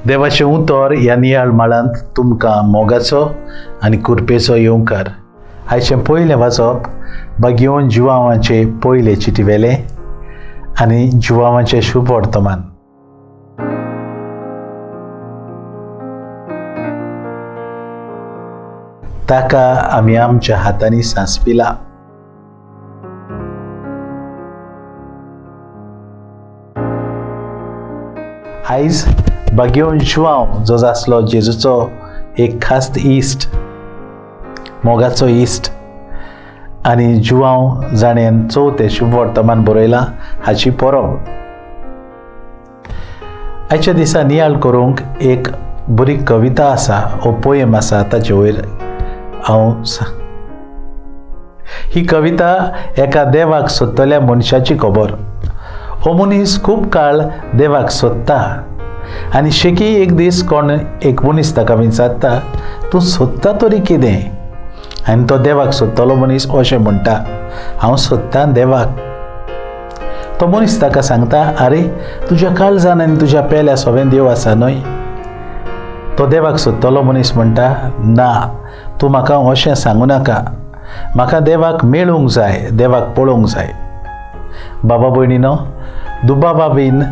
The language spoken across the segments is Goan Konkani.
देवाचें उतर ह्या नियाळ माळांत तुमकां मोगाचो आनी कुरपेचो येवकार. आयचें पयलें वाचप बागेवन जुवांवाचे पयले चिटी वेलें आनी जुवांवाचें शुभ वर्तमान. ताका आमी आमच्या हातांनी सांसपिला. आयज बागेवन जुवांव जो आसलो जेजूचो एक खास इश्ट, मोगाचो इश्ट आनी जुवांव जाणें चवथें शुभ वर्तमान बरयलां हाची परब. आयच्या दिसा नियाळ करूंक एक बरी कविता आसा वो पोयम आसा, ताचे वयर हांव ही कविता एका देवाक सोदतल्या मनशाची खबर. हो मनीस खूब काळ देवाक सोदता आनी शेकी एक दीस कोण एक मनीस ताका विचारता, तूं सोदता तरी कितें? आनी तो देवाक सोदतलो मनीस अशें म्हणटा, हांव सोदतां देवाक. तो मनीस ताका सांगता, आरे तुज्या काळजान आनी तुज्या पेल्या सवें देव आसा न्हय? तो देवाक सोदतलो मनीस म्हणटा, ना, तूं म्हाका अशें सांगू नाका, म्हाका देवाक मेळूंक जाय, देवाक पळोवंक जाय. बाबा भयणीनो, दुबावा बीन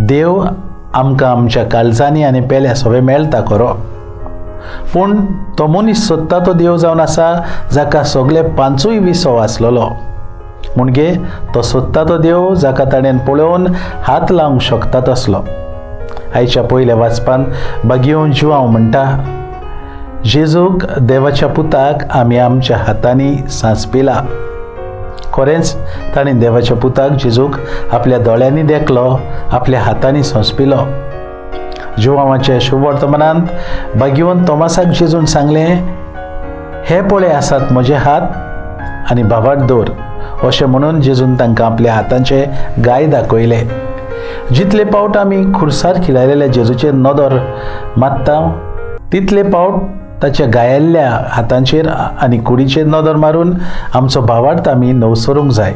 देव आमकां आमच्या काळजांनी आनी पेल्या सवें मेळटा खरो, पूण तो मनीस सोदता तो देव जावन आसा जाका सगळे पांचूय विसव आसलेलो. म्हणजे तो सोदता तो देव जाका ताणें पळोवन हात लावंक शकता तसलो. आयच्या पयल्या वाचपान बागेवन जुवांव म्हणटा, जेजूक देवाच्या पुताक आमी आमच्या हातांनी सांसपिला. खरेंच ताणें देवाच्या पुताक जेजूक आपल्या दोळ्यांनी देखलो, आपल्या हातांनी सांसपिलो. जुवांवाच्या शुभ वर्तमानांत बागेवन तोमासाक जेजून सांगलें, हे पळय आसात म्हजे हात आनी भावार्थ दवर, अशें म्हणून जेजून तांकां आपल्या हातांचे गाय दाखयले. जितले पावट आमी खुर्सार खिलायलेल्या जेजूचेर नदर मारता तितले पावट ताच्या गायल्ल्या हातांचेर आनी कुडीचेर नदर मारून आमचो भावार्थ आमी नवसरूंक जाय.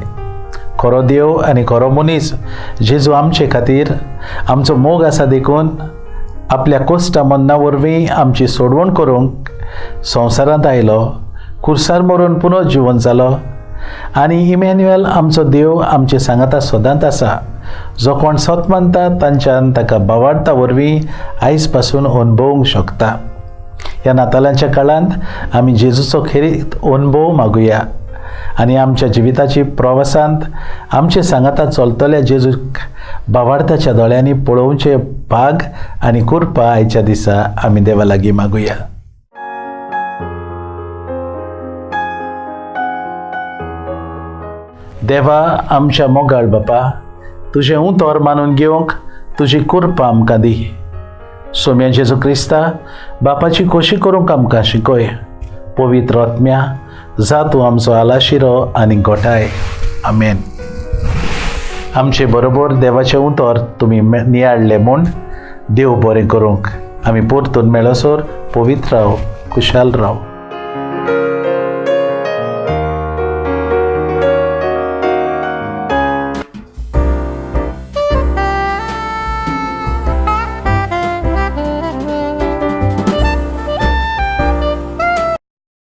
खरो देव आनी खरो मनीस जेजू आमचे खातीर आमचो मोग आसा देखून आपल्या कोश्टा मन्ना वरवीं आमची सोडवण करूंक संवसारांत आयलो, खुर्सार मरून पुनर्जिवन जालो आनी इमॅन्युएल आमचो देव आमचे सांगाता सदांच आसा. जो कोण सत मानता तांच्यान ताका भावार्था वरवीं आयज पासून अणभवूंक शकता. ह्या नातालांच्या काळांत आमी जेजूचो खेरीत अणभव मागुया आनी आमच्या जिविताची प्रवासांत आमचे सांगाता चलतल्या जेजूक भावार्थाच्या दोळ्यांनी पळोवचे भाग आनी कृपा आयच्या दिसा आमी देवा लागीं मागुया. देवा आमच्या मोगाळ बापा, तुजें उतर मानून घेवंक तुजी कृपा आमकां दी. सोम्या जेजू क्रिस्ता बापाची खोशी करूंक आमकां शिकय. पवित्र आत्म्या जा तूं आमचो आलाशिरो आनी गोठाय. आमेन. आमचे बरोबर देवाचें उतर तुमी नियाळ्ळें म्हूण देव बरें करूंक. आमी परतून मेळसर पवित्र राव, खुशाल राव.